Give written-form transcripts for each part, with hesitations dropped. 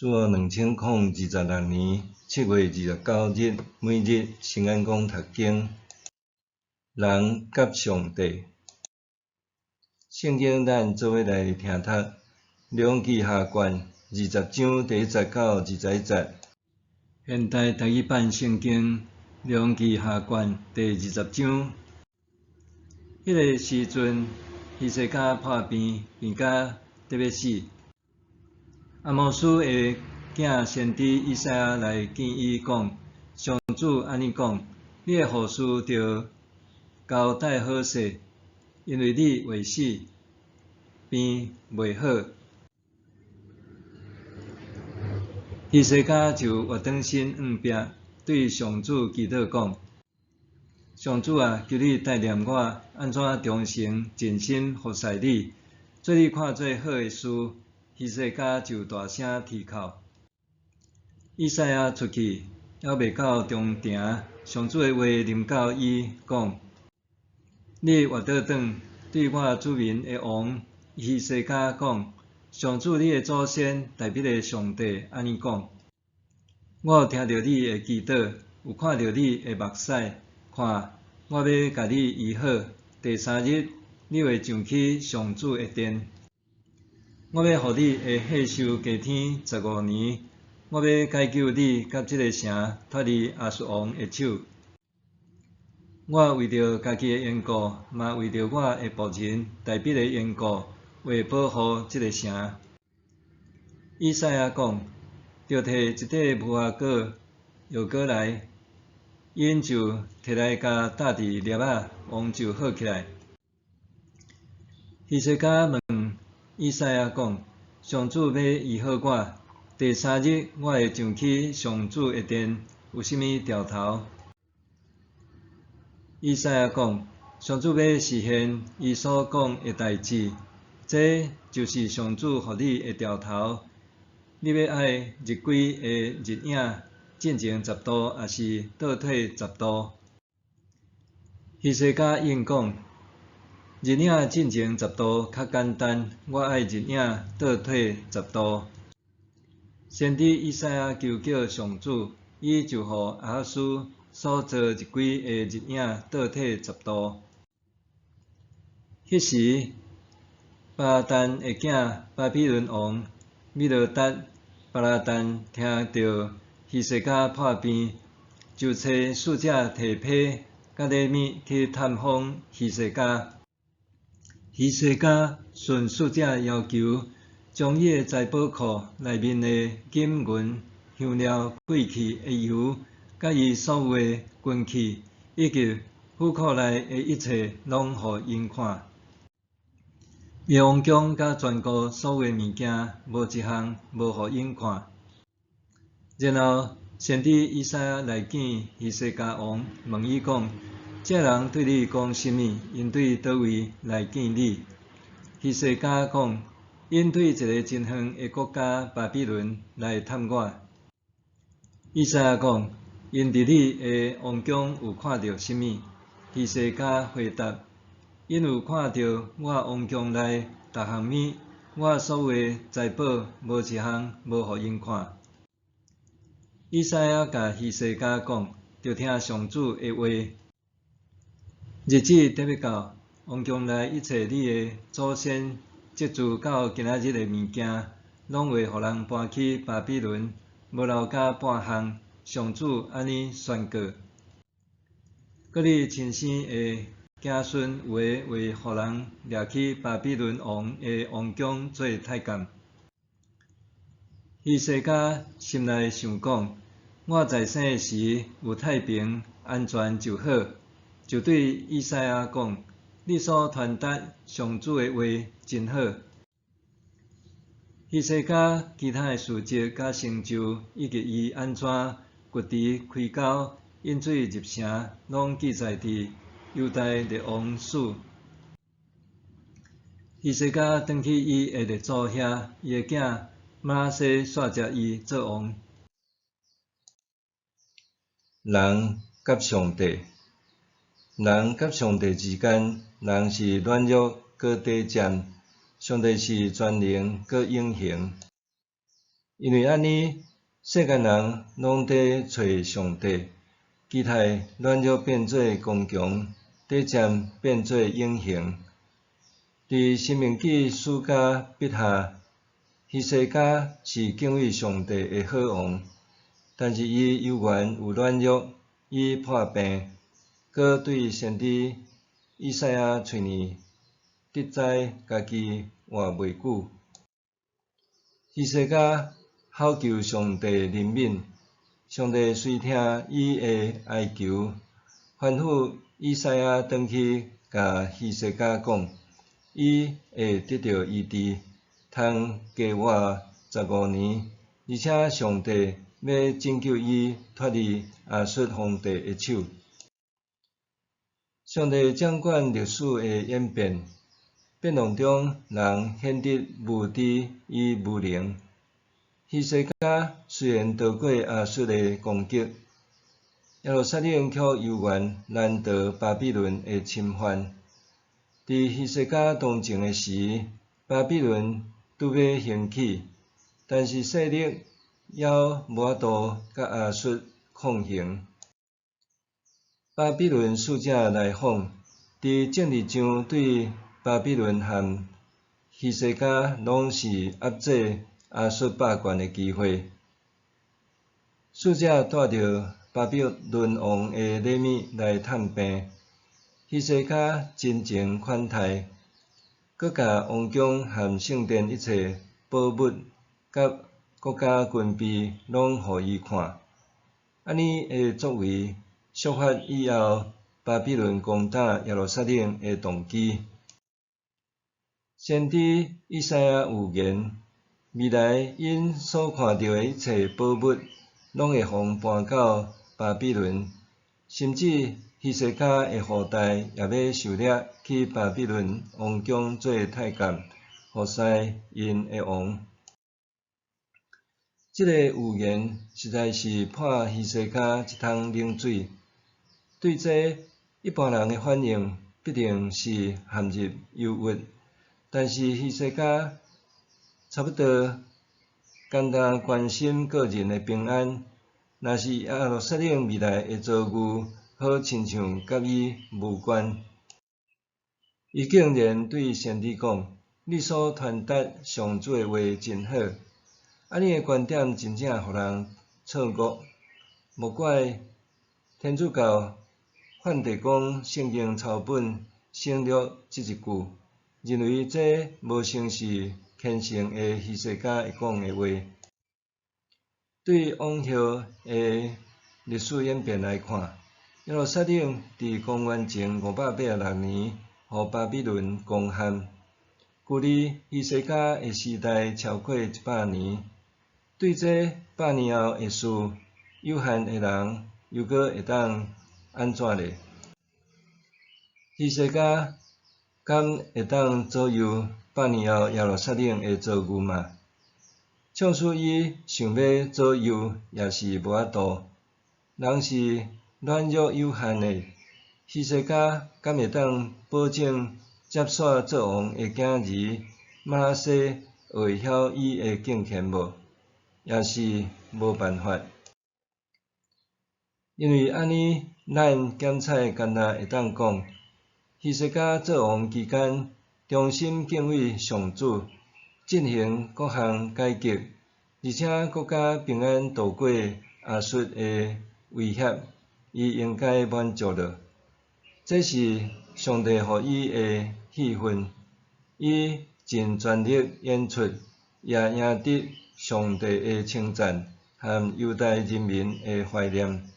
主後2026年7月29日，每日新眼光讀經，人佮上帝。聖經咱做伙來聽讀，列王紀下卷20章第1節到21節。現代台語版聖經列王紀下卷第20章。彼个時陣，希西家破病，病甲得欲死。亞摩斯的囝先知以賽亞來見伊講：上主按呢講，你的後事著交代好勢，因為你未死，病袂好。希西家就倚轉身向壁，對上主祈禱講：上主啊，求你帶念我按怎忠誠盡心服侍你，做你看做好的事。希西家就大聲啼哭。以賽亞出去，猶未到中庭，上主的話臨到伊，講：你倚倒轉，對我子民的王希西家講：上主你的祖先大衛的上帝按呢講：我有聽著你的祈禱，有看著你的目屎，看，我欲共你醫好。第三日，你會上去上主的殿。我欲予你的歲壽加添15年，我欲解救你佮這个城脫離亞述王的手。我為著家己的緣故，嘛為著我的僕人大衛的緣故，會保護這个城。以賽亞講，著提一塊無花果藥膏來，𪜶就提來共搭佇粒仔，王就好起來。希西家問以賽亞講：上主欲醫好我，第三日我會上去上主的殿，有啥物兆頭？以賽亞講：上主欲實現伊所講的代誌，這就是上主予你的兆頭。你欲愛日晷的日影進前十度，抑是倒退十度？希西家應講：日影進前十度較簡單，我愛日影倒退十度。先知以賽亞求叫上主，伊就予亞哈斯所造日晷的日影倒退十度。彼時，巴旦的囝巴比倫王米羅達巴拉旦聽著希西家破病，就差使者提批佮禮物去探訪希西家。希西家順使者要求，將伊的財寶庫內面的金銀香料貴氣的油，佮伊所有的軍器，以及府庫內的一切，攏予𪜶看。伊王宮佮全國所有的物件，無一項無予𪜶看。然後，先知以賽亞來見希西家王，問伊講：這人對你講啥物？𪜶對佗位來見你？希西家講：𪜶對一个真遠的國家巴比倫來探我。以賽亞講：𪜶佇你的王宮有看著啥物？希西家回答：𪜶有看著我王宮內逐項物，我所有的財寶，無一項無予𪜶看。以賽亞共希西家講：著聽上主的話。日子得欲到，王宮內一切你的祖先積聚到今仔日的物件，攏會予人搬去巴比倫，無留下半項。上主按呢宣告。閣你親生的子孫有的會予人掠去巴比倫王的王宮做太監。希西家心內想講：我在生的時有太平安全就好。就對以賽亞講：你所傳達上主的話真好。希西家其他的事蹟佮成就，以及伊按怎掘池開溝引水入城，攏記載佇猶大列王史。希西家轉去伊的列祖遐，伊的囝瑪拿西紲接伊做王。人佮上帝，人佮上帝之間，人是軟弱閣短暫，上帝是全能閣永恆。因為按呢，世間人攏佇揣上帝，期待軟弱變做剛強，短暫變做永恆。佇申命記史家筆下，希西家是敬畏上帝的好王，但是伊猶原有軟弱，伊破病，閣對先知以賽亞喙耳，得知家己活袂久。希西家吼求上帝憐憫，上帝垂聽伊的哀求，吩咐以賽亞轉去共希西家講，伊會得著醫治，通加活15年，而且上帝欲拯救伊脫離亞述皇帝的手。上帝掌管歷史的演變，變動中人顯得無知與無能。希西家雖然逃過亞述的攻擊，耶路撒冷卻猶原難逃巴比倫的侵犯。佇希西家當政的時，巴比倫拄欲興起，但是勢力猶無法度佮亞述抗衡。巴比倫使者來訪，佇政治上對巴比倫和希西家攏是壓制亞述霸權的機會。使者帶著巴比倫王的禮物來探病，希西家真情款待，閣共王宮和聖殿一切寶物佮國家軍備攏予伊看。按呢的作為，觸發以後巴比倫攻打耶路撒冷的動機。先知以賽亞預言，未來𪜶所看著的一切寶物，攏會予搬到巴比倫，甚至希西家的後代也欲受掠去巴比倫王宮做太監，服侍𪜶的王。這个預言實在是潑希西家一桶冷水。對這一般人的反應必定是陷入憂鬱，但是希西家差不多干焦關心個人的平安，若是耶路撒冷未來的遭遇，好親像佮伊無關。伊竟然對先知講：你所傳達上主的話真好。按呢的觀點真正予人錯愕，莫怪天主教梵蒂岡聖經抄本省略這一句，認為這無像是虔誠的希西家會講的話。對往後的歷史演變來看，耶路撒冷佇公元前586年予巴比倫攻陷，距離希西家的時代超過100年。對這百年後的事，有限的人猶閣會當按怎咧？希西家敢會當左右百年後耶路撒冷的遭遇嗎？縱使伊想欲左右，也是無法度。人是軟弱有限的，希西家敢會當保證接續做王的囝兒瑪拿西會曉伊的敬虔無？也是無辦法。因為按呢，咱檢採干焦會當講，希西家做王期間，忠心敬畏上主，進行各項改革，而且國家平安度過亞述的威脅，伊應該滿足了。這是上帝予伊的戲份，伊盡全力演出，也贏得上帝的稱讚和猶大人民的懷念。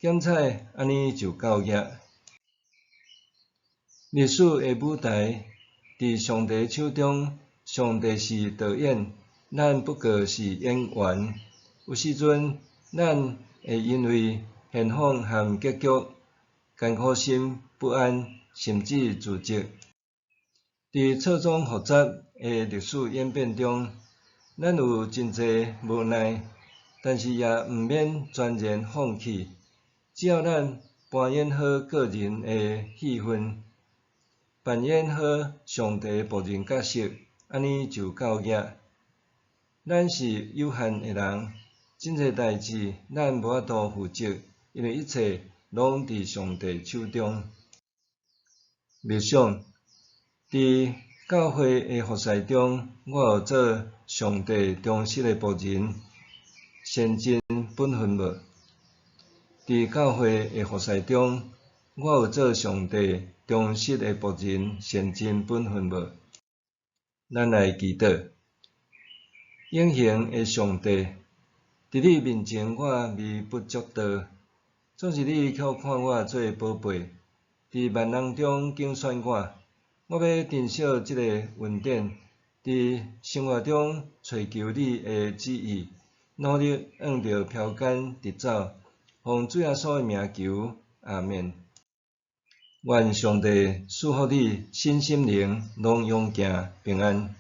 檢採按呢就夠額。歷史的舞台，佇上帝手中，上帝是導演，咱不過是演員。有時陣，咱會因為現況和結局，艱苦心不安，甚至自責。佇錯綜複雜的歷史演變中，咱有真濟無奈，但是也毋免全然放棄。只要咱扮演好個人的戲份，扮演好上帝僕人角色，按呢就夠額。咱是有限的人，真濟代誌咱無法度負責，因為一切攏佇上帝手中。默想，佇教會的服侍中，我有做上帝忠實的僕人，善盡本分無？佇教會的服侍中，我有做上帝忠實的僕人，善盡本分無？咱來祈禱，永恆的上帝，佇你面前我微不足道，總是你卻看我做寶貝，佇萬人中揀選我。我欲珍惜這个恩典，佇生活中揣求你的旨意，努力向著標杆直走。奉主耶穌的名求，阿們。願上帝賜福你，身心靈攏勇健平安。